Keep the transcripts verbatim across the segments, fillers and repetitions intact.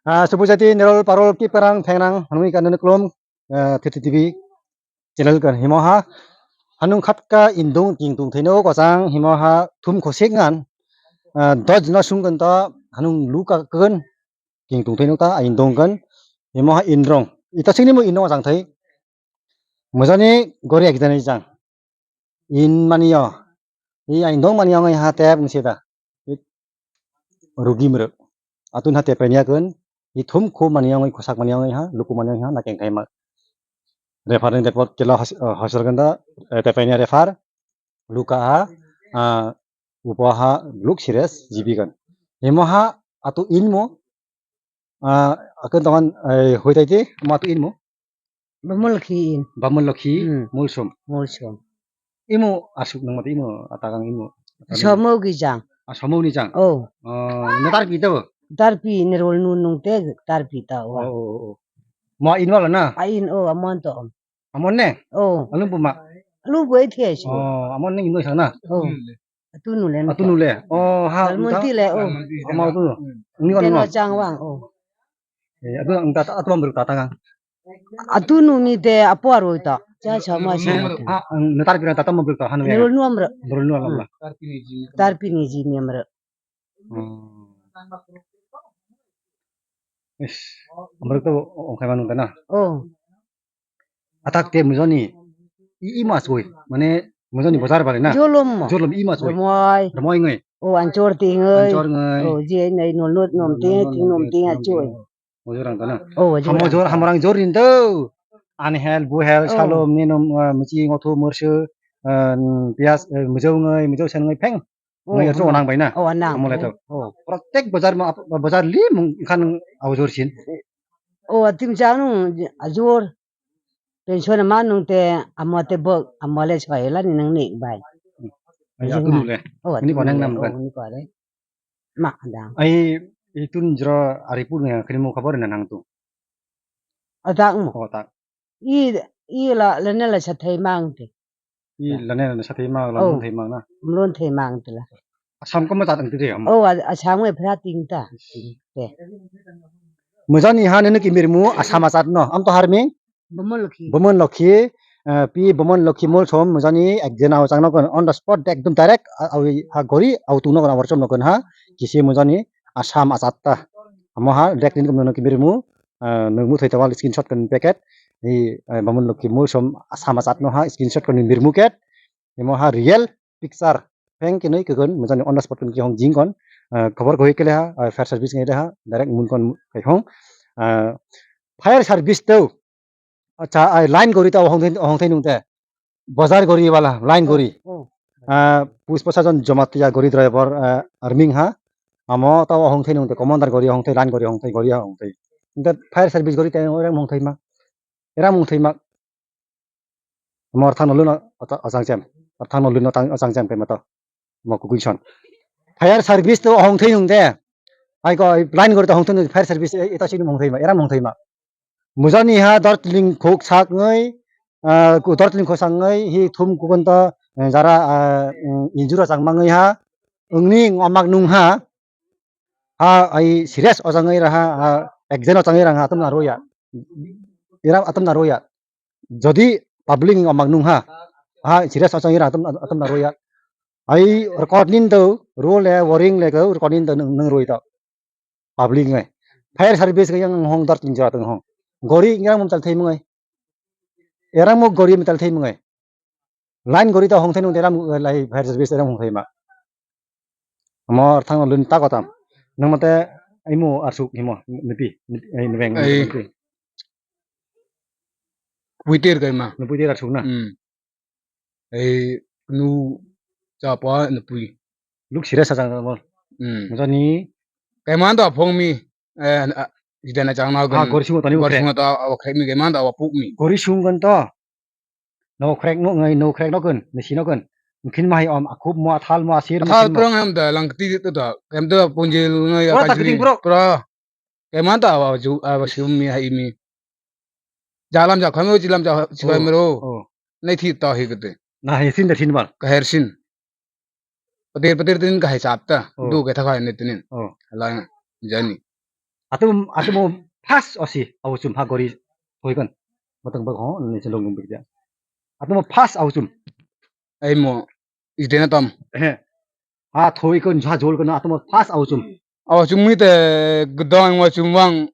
Ah, subujati nerol parol ki perang phengrang hanwi kanani klom, ah, thiti tibi channel kan himo ha. Hanung khatka indung king tung thaino kosang himo ha thum khosik ngan. Ah, doj no sung kan ta hanung luka kan king tung thaino ta indung kan himo ha indrong. Ita singni mo indrong asang thai. Mujani gori ekjani jang. In mani o. I ain dong mani o ngai ha tep ngi sida. Rugi mrek. Atun ha tep renya kun. I thum khu mani o ngai khosak mani o ngai ha. Luku mani o ngai ha. Nakeng khai ma. Refer ni depot kela hos-, eh, hostel ganda, eh, tep renya refer. Luka a. Ah, upo ha luk sires jibi gan. Himo ha atu in mo. Ah, akun tongan, eh, hoi tai ti. Mo atu in mo. Bamon lokhi in. Bamon lokhi, hmm. Mulsom. Mulsom. Imo asuk nang mate imo atakang imo. Somo gijang. Ah, somo ni jang. Oh. Oh, netar pi to? Tar pi nerol nun nung te tar pi ta wa. Oh, oh, oh. Mo in wala na? A in, oh, amon to. Amon ne? Oh. Alung puma? Alung pui thia si. Oh, amon ne ino sang na? Oh. Atu nule. Atu nule. Oh, ha. Salmon ti le, oh. Amon tu. Ni ko no. Chang wang, oh. Eh, atu ang ta, atu ang beruk ta ta kang. Atu nuni te apo aroi ta. Cha cha ma si. Ah, ang netar pira ta ta mo beruk ta hanu ya. Nul nuam ra. Nul nuam ra. Tar pini ji niam ra. Hmm. Is, ang beruk to ong khai manu ta na. Oh. Atak te mujoni i, i mas goi, mane mujoni bazar bale na. Jolom mo. Jolom i mas goi. Romoi. Romoi ngai. O anchor ti ngai. Anchor ngai. O je nai nol not nom ti, ti nom ti achoi. Mujurang to na. O, mujurang. Hamojor, hamorang jor rin to. Anhel, buhel, salom, ninom, ah, muchi, ngothu, mursu, ah, pias, eh, mujau ngai, mujau sen ngai, pheng. Oh, ngai, oh, nang bai na. Oh, nang. Amole to. Oh. Protek bazar ma, bazar li mung khan au jor sin. Oh, atim chang nung ajor. Pension ma nung te amo te bok, amo le soi la ni nang ni bai. Ai, atu nu le. Oh, ni atu ko nang nu le. Nam kan. Oh, ni ko re. Ma dang. Ai, itun jro ari pu nang khini mo khabar na nang tu. Adak mo. Oh, tak. I, i la, la ne la sa thai mang te. I lane lane sathi ma, oh, lon thai ma na. Lon thai ma ang tila. Assam ko ma ta tang tiri am. Oh, a-, Assam ngai phra ting ta. Ting te. Mujani ha nene kimir mu Assam asat no. Am to harming? Bomon lokhi. Bomon lokhi, eh, pi Bomon lokhi mol som mujani ek jena o chang no kon on the spot ekdom direct a, a, ha gori au tu no kon awar chom no kon ha. Kisi mujani Assam asat ta. Amo ha dek din kom no kimir mu. Ah, nung muthai tawal screenshot kan packet. I, eh, Bamun Lokhi Mulsom sama chat no ha screenshot kan birmu ket. Imo ha real picture. Peng kinoi kekon mujani on the spot kan kihong jing kon. Ah, khobor koi kele ha, ah, fire service ngai ha, direct mun kon kai hong. Ah, fire service tau. Acha, ai line gori tau hong thai, hong thai nung te. Bazar gori wala, line gori. Oh. Ah, pus pasajon Jamatia gori driver, ah, arming ha. Amo tao hong thai nung te commander gori hong thai, line gori hong thai, gori hong thai. Nte fire service gori te orang hong thai ma. Era hong thai ma. Amo thang no luno ata-, asang chem. Thang no luno tang asang chem pe ma to. Mo kukui son. Fire service to hong thai nung te. Ai ko line gori to hong thai nung fire service e-, eta sini hong thai ma. Era hong thai ma. Mujani ha Darjeeling khok sak ngai, ah, ku Darjeeling khok sak ngai, hi thum kugon ta, eh, jara, ah, mm, injura chang mangai ha, wngni omak nung ha, ha, ai serious o changai raha, ha, exam o changai raha, atam na roya, ira atam na roya. Jodi public ni omak nung ha, ha, serious o changai raha, atam, atam na roya. Ai record nin do, rule e, warning le ko, record nin do nung, nung roi do. Public ngai. Fire service ngai yang hong dar tin jora tong hong. Gori ngira mum tal thai mungai. Era mo gori mi tal thai mungai. Line gori ta hong thai nung deram lai fire service era hong thai ma. Amor thang lun ta kotam. Nang mate ai mo arsuk himo nipi, nipi, ai nibeng. Ai. Nipi. Puiter kai ma. Nipi ter arsuk na. Hmm. Ei, nu chapa nupui. Luk sira sajang mo. Hmm. Mujani. Kaiman da phong mi. Eh, ah, idana chang na. Ah, gan. Gori sungo tani gori sungo ta, awa khrek mi kaiman da, awa puk mi. Gori sung gan to. No khrek no ngai, no khrek no gan, ni sino gan. Mungkin mai om, akhup mo, athal mo, asir mo. Athal prong ham da, lang kti to da. Kem da punjil ngai. Ora ta kajri. Kiting bro. Pra. Kaiman da, awa ju, awa sum mi, hai mi. Jalam ja khamo jilam ja sipai mero. Oh. Nai thi ta hi kete. Na hi sin da sin bal. Ka her sin. Patir patir tin ka hai chap ta. Oh. Du ke tha khai ne tinin. Oh. Hala jani. Atum, atumo first osi, awo chum ha gori, hoikon. Matang bak ho, ni chelong gum bikya. Atumo first awo chum. Ai mo, is dena tam. He. Ha thoi kon jha jol kon atumo first awo chum. Awo chum mi te gdang wa chum wang.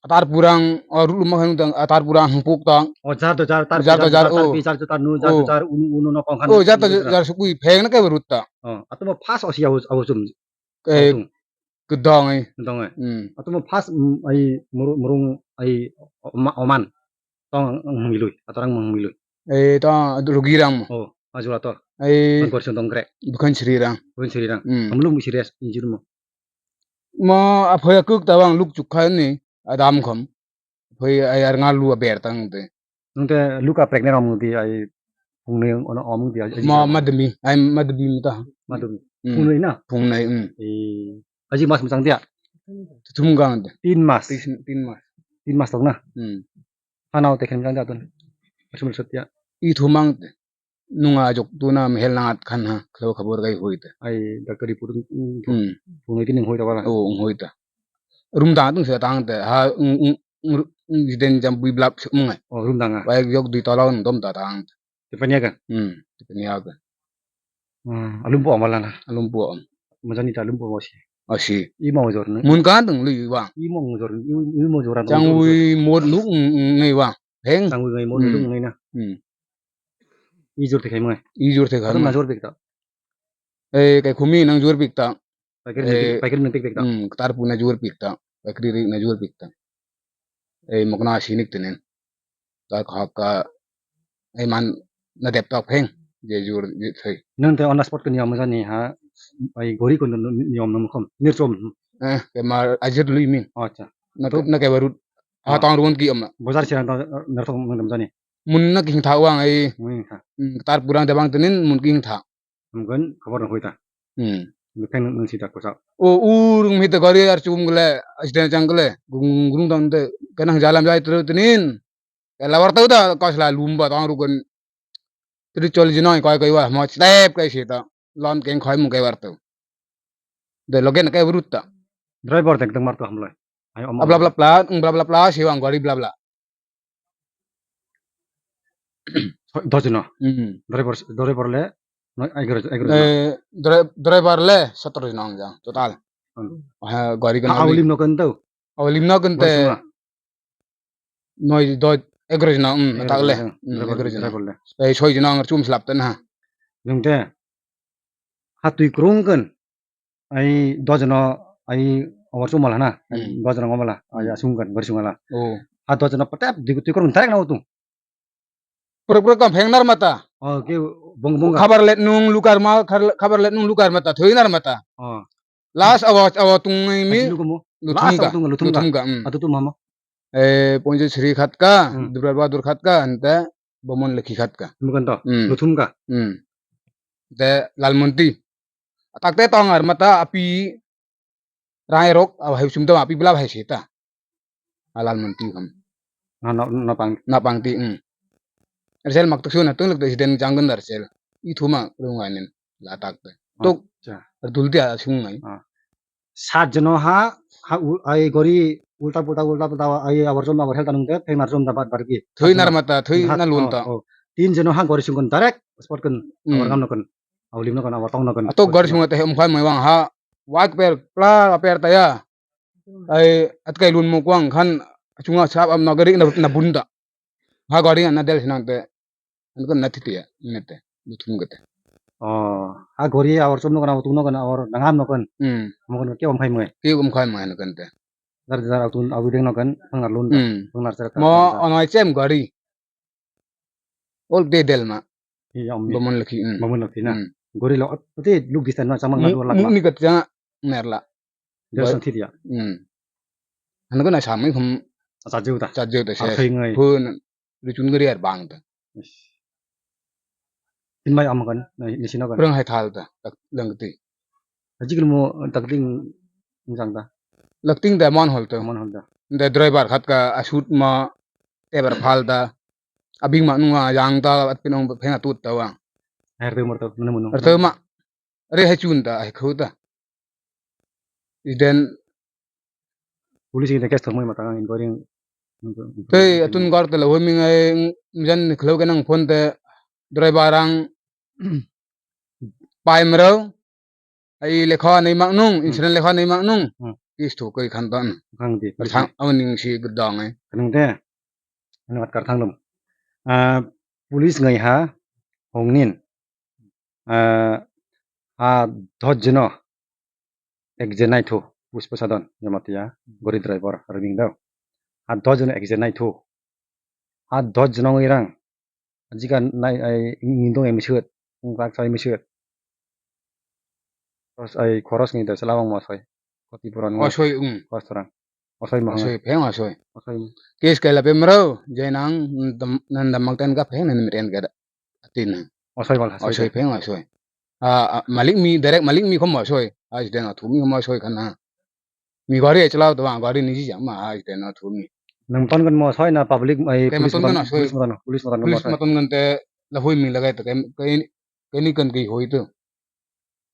Atar purang, o rulu ma khang dang, atar purang hangpuk tang. O jar to jar, tar jar to jar, tar o. Pi jar to tar nu, jar to jar unu, unu no kong khan. O jar to jar sukui pheng na ke rutta. O, atumo first osi awo, awo chum. Ke Awo chum. Kedong ai. Kedong ai. Hmm. Atumo first, mm, ai muru-, murung ai oma-, oman. Tong ang mangilui, atorang mangilui. Ai to rugi rang mo. Oh, ajula to. Ai Ang korsong tong kre. Bukan sri rang. Bukan sri rang. Hmm. Amlung serious injur mo. Mo aphaya kuk tawang luk chukha ni adam kham. Phai ayar nga lu aber tang te. Nung te luka pregnant om di ai phungnwi ono om di ai. Ma madmi, ai madmi ta. Madmi. Hmm. Phungnwi na? Phungnai, hmm. Eh, aji mas machang dia? Thum gang te. Tin mas. Tin, tin mas. Tin mas tong na? Hmm. Hanao te khen machang dia tun. Asumul satya. I thumang te. Nunga jok tu na mehel nangat khan ha, khlo khabor gai hoi ta. Ai doctor report, mm, Hmm. Phungnwi tini hoi ta wala. Oh, hoi ta. Rum dang tung se tang te ha, mm, mm, mm, mm, jiden jam bui blap se, mm, ngai. Oh, rum dang a. Wai jok dui tola dom ta tang. Tipanya kan? Hmm, tipanya kan. Hmm, alum po amala na. Alum po am. Majani ta alum po masi. Asi. Imo jor ne. Mun kan tung lui wa. Imo jor, imo jor. Chang ui mo nuk ngai wa. Heng. Chang ui ngai mo nuk ngai na. Hmm. I jor te khai mo. I jor te khai mo. Najor bikta. Eh, kai khumi nang jor bikta. Paikari Eh, paikari nang tik bikta. Hmm, ktar pu najor bikta. Paikari ri najor bikta. Eh, mokna sinik tenen. Ta khap ka. Eh, man na dep tak pheng. Je jor je thai. Nang te on the spot ko niyam jani ha. Ai gori ko niyam nam khom. Nirchom. Eh, ke mar ajir lui min. Acha. Na To- na ke barut. Ha Ah. Tang ruan ki amma. Bojar sirang ta narthok nang jani. Mun na king tha wang ai. Mun king tha. Hmm, tar purang debang tenin mun king tha. Mungkin khobor no hoita. Hmm. Mungkin nung sita kosa. O ur mita gari ar chum gele, accident chang gele, gung gung dang de, kanang jalam jai tru tinin. Ela warta uda kosla lumba tang rugun. Tri chol jinoi koi koi wa mo step kai sita. Lon keng khoi mung kai warta. De logen kai brutta. Driver dek dang marto hamlai. Ai om Bla bla bla, bla bla bla, siwang gari bla bla. Dojno. Hmm. Driver, driver le, no, egaro, egaro jona. Eh, dri-, driver le, sotro jona ang jang, total. Hmm. Ha, gari kan Ha, alim no kan tau. Alim no kan te. Gari suma. Noi, do, egaro jona, hmm, Egaro tak le. Jona. Hmm, Driver, egaro jona. Driver le. Eh, soi jona ang chum slap ten ha. Yung te. Ha tui krung kan. Ai dojno ai awar chumala na. Hmm. Dojno ngomala. Ai asung kan gari sungala. Oh. Ha dojno patep di tui krung tarik na utung. Pura pura kam phengnar mata. Oh, ke bong bong. Khabar let nung lukar ma, khar-, khabar let nung lukar mata, thoinar mata. Oh. Last awa, awa tung mi. Lukumo. Luthum Last ka. Awa tung luthum ka. Luthum ka, hmm. Atu tu mama. Eh, Ponjo Sri khatka, Hmm. Dubra Bahadur khatka, ante Bomon Lekhi khatka. Bukan to? Hmm. Luthum ka. Hmm. Te Lalmonti. Takte tong ar mata api rai rok, aw hai sum dam api bla hai sita. Alal manti kham. Na, na, na pang. Na pang ti, hmm. Arsel mak tuk suna tung luk siden janggun dar sel. I thuma rung anen la tak te. Tuk. Acha. Ar dul dia sung ngai. Ah. Sat jano ha, ha u-, ai gori ulta pulta, ulta pulta, ai awar jom awar hel tanung te, thei nar jom da bat bar ki. Thoi nar mata, thoi na lun ta. Oh, oh. Tin jano ha gori sung kun direct spot kun, Hmm. Awar ngam no kun. Aulim no kana watong no kana. Ato gar sunga te hemkhai mai wang ha. Wak per pla per ta ya. Ai atkai lun mo kwang khan chunga sap am nagari na, na bunda. Ha gari na del sinang te. An kon na titi ya, ne te. Luthum gate. Oh, ha gori awar chom no kana, utung no kana, awar nangam no kan. Hmm. Mo kan ke om khai mai. Ke om khai mai no kan te. Dar dar autun abu deng no kan, pangnar lun ta. Hmm. Pangnar sera ta. Mo onai chem gari. Ol de delma. Iya, om. Bomon Lekhi, hmm. Bomon Lekhi na. Hmm. Gori lo, te luk distan na, chamang na Mu-, dua lak mu na. Ni kat janga nerla. Dia Ba-, san thit ya. Hmm. Hanu ko na samai khum. Sa jeu ta. Sa jeu ta, Ar se. Khai ngai. Hun, richun gari ar bang ta. Ish. Tin mai am kan, na, ni sino kan. Prang hai thal ta, tak lang ti. Haji kan mo tak ding jang ta. Lak ting da mon hol ta. Mon hol ta. Da driver khat ka asut ma, ever phal ta. Abing ma nunga yang ta, at pinong phena tut ta wang. Air tu mor ta, nuna munu. Ar ta ma, re hai chun ta, hai khau ta. Iden Police ni case thumui matang ang inquiry. Tei atun gor tele hoi ming ai, jan khlo ke nang phone te driver ang pai mero. Ai lekha nei mak nung, incident lekha nei mak nung. Case thu kai khan ton. Khang di. Thang ang ning si gdang ai. Kanang de. Ani wat kar thang lum. Ah, police ngai ha hongnin. Ah, ha dot jeno. Ek je naithu, Pushpa Sadon, Jamatia, gori driver, riming dao. Ha dot jeno ek je naithu. Ha dot jeno ngai rang. Ajika nai, ai, indong ai misut, ungkak sai misut. Os ai khoros ngi da selawang mosoi. Koti puran ngi. Osoi, ung. Kos terang. Osoi mahang. Osoi, pheng osoi. Osoi. Case kaila pemro, jainang, nan damak ten ka pheng nan meren ka da. Atin. Osoi bal hasoi. Osoi pheng osoi. Ah, ah, malik mi, direct malik mi khom osoi. Ai deng athu mi khom osoi khana. Mi gari e chalao to, gari ni jang ma ai deng athu mi. Nang ton kan mo soi na public ai police ton kan, police motan, police motan. Police motan kan te la hui mi lagai to kai kai ni kan kai hoi to.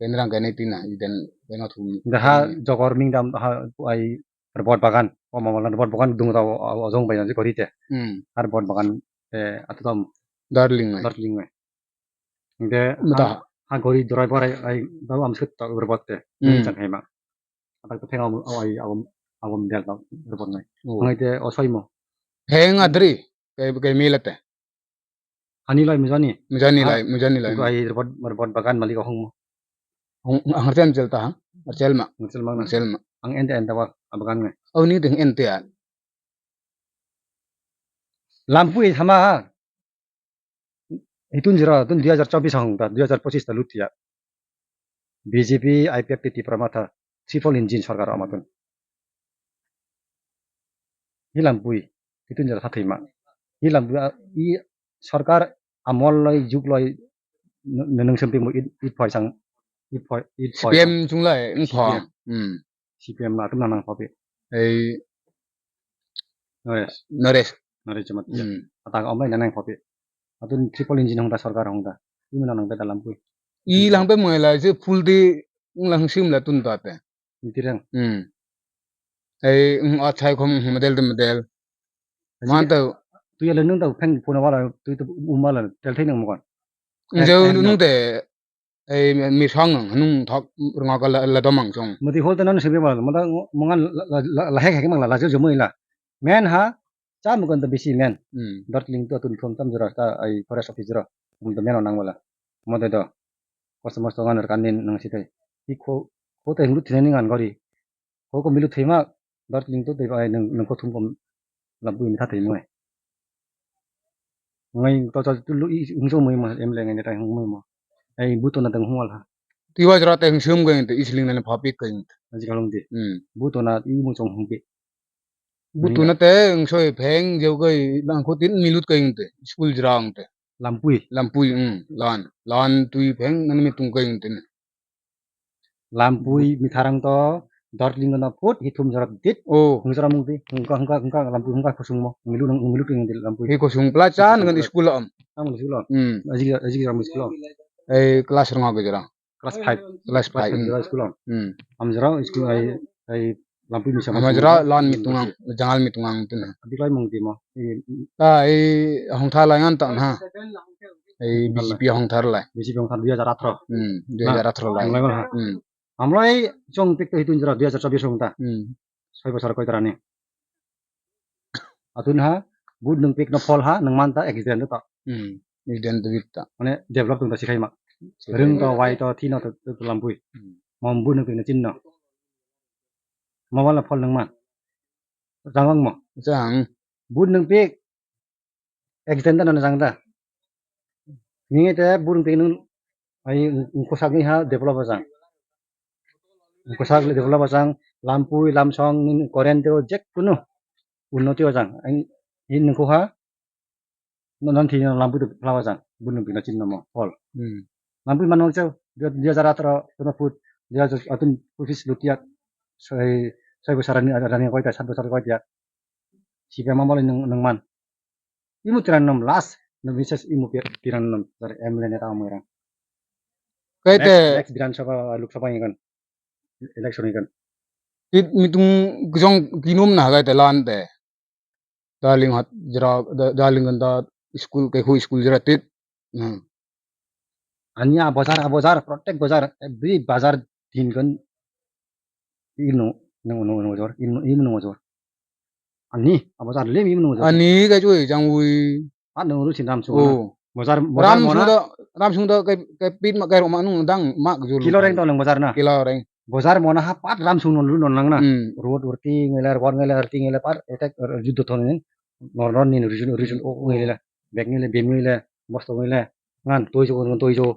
Kenrang kene tina iden keno thum. Daha jogor ming dam ha ai robot bagan. O mama robot bagan dung da o jong bai na kori te. Hmm. Har robot bagan te atu dam. Darling ngai. Darling ngai. De ha gori driver ai da am sut ta robot te. Hmm. Chang hai ma. Atak te pheng am ai am am del da robot ngai. Oh. Ngai te o soi mo. Pheng adri kai kai mila te. Hani lai mujani. Mujani lai, mujani lai. Ai robot, robot bagan malik ahong mo. Ang chel ta ha. Chel ma. Chel ma. Chel ma. Ang ente ente ba abagan ngai. Oh ni ding ente ya. Lampui sama ha. Hitun jira tun dui hajar chobis hong ta, dui hajar pochis ta lutia. B J P, I P F T, Tipra Motha, triple engine sarkar amatun. Hilam bui, hitun jara thathima. Hilam bui, i sarkar amol loi, juk loi, nung semping bui, it phoi sang, it phoi, it phoi. C P M chung lai, wng thong. C P M. Hmm. C P M la atum nang phopi. Ei Naresh. Naresh. Naresh Jamatia. Hmm. Atang omlai nang phopi. Atun triple engine hongda sarkar hongda. Imo nang beda lampui. I langpe mela je full di lang sim la tun ta te. Mitirang. Hmm. Ei achai khom model de model. Man ta. Tu ya le nung ta pheng phone wala tu tu umala tel thai nang mo kan. Je nung te Ei mi song ang hanung thok rwngo ka la, la domang chong. Mati hol ta nang sebe mal mata mongan la hek hek mang la la jomoi la. Men ha cha mukan ta bisi men. Hmm. Dartling to tun thon tam jora ta ai forest office jora. Mum ta men nang wala. Mata do. Kosto mosto ngan kan nin nang sitai. I kho kho ta hingru thine ngan gori. Kho ko milu thima, Darjeeling to tei bai nung, nung kothum kom lampui ni khathai mui. Ngai to to tu lu i hung so mui mo, M L A ngai ne tai hung mui mo. Ai buto na tang hung wal ha. Tiwa jra te hung sum gai te isling na pha pik kai. Aji kalong di. Hmm. Buto na i mu chong hung pi. Buto na te hung so pheng jeu gai lang ko tin milut kai te. School jra ang te. Lampui. Lampui, hmm. Lan. Lan tui pheng nan mi tung kai te. Lampui mitharang to Darjeeling no phut hi thum jorok dit. Oh. Hung jorok mung di. Hungka, hungka, hungka lampui hungka khosung mo. Ngilu nang, ngilu ting di lampui. Hi khosung pla cha nang school am. Ang school am. Hmm. Aji, aji ram school am. Ei class rong age jara. Class five. Class five. Class five jara school am. Hmm. Am jara school ai, ai lampui misa. Am jara lan mitungang, jangal mitungang tin. Adi lai mung di mo. Ei. Ta ei hongtha lai ngan ta na. Ei B J P hongthar lai. B J P hongthar dui hajar atharo. Hmm, dui hajar atharo lai. Ang lai mano ha. Hmm. Amlai chong tik to hitun jora dui hajar chobbish hongta. Hmm. Soi bosor koi tarani. Atun ha, bud nung pik no phol ha, nung man ta accident ta. Hmm. Accident ta bit ta. Mane develop tung ta sikhai ma. Sikhai ma. Ring to wai to thi no to, to lampui. Hmm. Mom bud nung pik no chin no. Mobile no phol nung man. Jang lang mo. Jang. Bud nung pik. Accident ta nana jang da. Nini te burung te nung ai ungkosak ni ha develop ajang. Ungkosak develop ajang, lampui, lamsong, nini current teo jek kunu unnoti ajang. Ai, in nungkho ha, non, non thini lampui tu phlao ajang. Burung te na chin namo, hol. Hmm. Lampui mano chau, dui hajar atharo, tuna phut, dui hajar atun office lutiak, soi, soi bosor rani, rani koi ta, sat bosor koi ta. Sibe mamole nung, nung man. Imu tiran nom last, no bises imu pi-, tiran nom, jar M L A neta amoi rang. Kai te next, next Bidhan Sabha, Lok Sabha ikan, election ikan. Tit mitung jong kinum na hagai te lan te. Darling hat jera, da-, darling ganda school ke hu school jera tit. Hmm. Ani a bazar, a bazar, protect bazar, every bazar din kan ino, no, no, no, jor, ino, ino, jor. Ani a bazar lem ino, jor. Ani kai joi jang ui. Pat nung ru sin ram sung. Oh. Bazar, bazar Ram mona. Sung da, ram sung da kai, kai pit ma kai roma nung dang ma jul. Kilo reng to nung bazar na. Kilo reng. Bazar mona ha pat ram sung non lu non lang na. Hmm. Road urti ngela, road ngela, urti ngela pat etek juddo thon nin. Nor nor nin rijun, rijun o ngela. Bag ngela, bem ngela, bosto ngela. Ngan toi jo, ngan toi jo.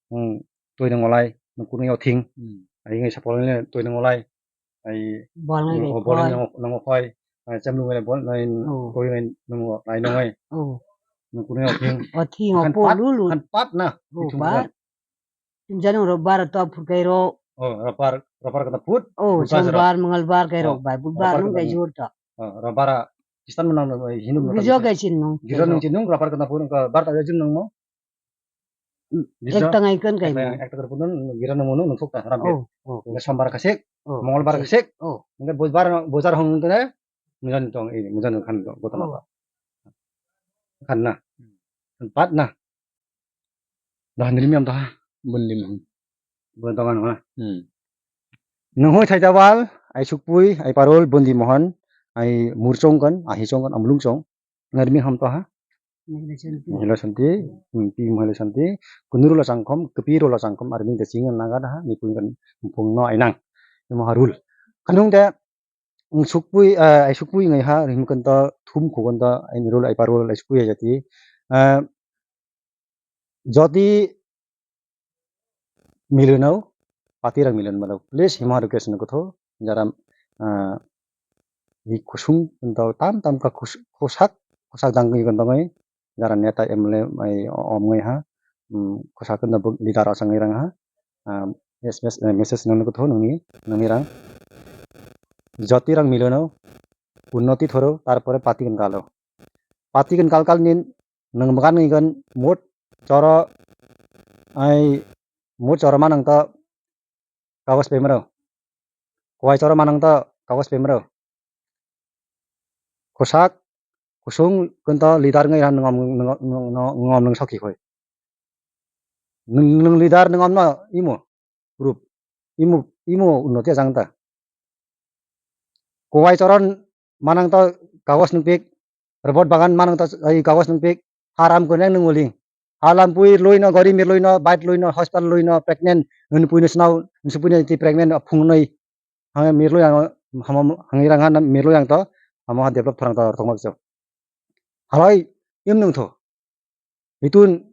Hmm. Toi nang olai, nung kunui o thing. Hmm. Ai ngai sapol ngela toi nang olai. Ai Bol ngai nung gai o bol khoi. Nang, nang o khoi. Ai cham nung ngela bol nai Oh. Toi nai nung o nai nung ai. Oh. Nung kunui o thing. O thing o Kan po pat, lulu. Kan pat na. Oh, Itum pat. Kan. Tumjani oro bar to phur kai ro. Oh, ropar, ropar kata phut. Oh, Budbar sero. Sombar, Mangalbar kai Oh, rok bai. Budbar ropar nung kata kai phut. Jur to. Oh, ropar a, Kristan menang, eh, Hindu menang Gijo kata kai phut. Chin nung. Gijo nung chin nung, ropar kata phut, ka bar ta jun nung mo. Ek Gijo. Tangai kan kai Ek mo. Tangai, ek tangai phut nung, gira nung mo nung, nung thuk ta, ram Oh, oh. Nge Sombar kasik, Oh, Mangalbar kasik. Kasik. Oh. Nge Budbar, Budbar hong nung tene, mujan tong, eh, mujan kan tong, gotama Oh. Kan na. Pat na. Dohan rim yam doha. Bun lim hwn. Bun dogan ha. Hmm. Nung hoi thai jawal, ai sukpui, ai parol, bundi mohon, ai murchong kan, ai hichong kan, amlung chong. Ngarmi ham toha. Mahila Santi. Mahila Santi, hmm, pi Mahila Santi. Kunuru la sangkom, kepi ro la sangkom, armi de singa naga daha, ni kuin kan, pung no ai nang. Ni moha rul. Kanung de, Ang sukpui, ah, ai sukpui ngai ha, rim kan ta, thum khu kan ta, ai rul, ai parol, ai sukpui ai jati. Ah, jodi milinau, pati rang milin malo. Please, hima request no kotho, jaram, ah, hi kusung kan ta, tam, tam ka kus-, kusak, kusak dang kan ta ngai. Jara neta M L A mai om ngai ha, um, kosa kunda bo leader asang ngai rang ha, um, S M S, eh, message nang nukutho nungni, nungni rang. Joti rang milono, unnoti thoro, tarpore pati kan kalo. Pati kan kal kal nin, nang makan ngai kan, mut, choro, ai, mut choro manang to, kagos pemro. Kuai choro manang to, kagos pemro. Kosak, kusung, kunto leader ngai han ngom, ngom, ngom, ngom nung sokhi khoi. Nung, nung leader nung omno imo, group, imo, imo unnoti ajang ta. Kuai choron manang to kagos nung pik, robot bagan manang to ai kagos nung pik, haram kuneng nung uli. Halam pui lui no, gori mir lui no, bait lui no, hospital lui no, pregnant, nung pui no snau, nung pui no ti pregnant phung noi. Hang mirlo yang hamo hang irang han mirlo yang to hamo ha develop tharang to tongma biso. Halai im nung tho. Itun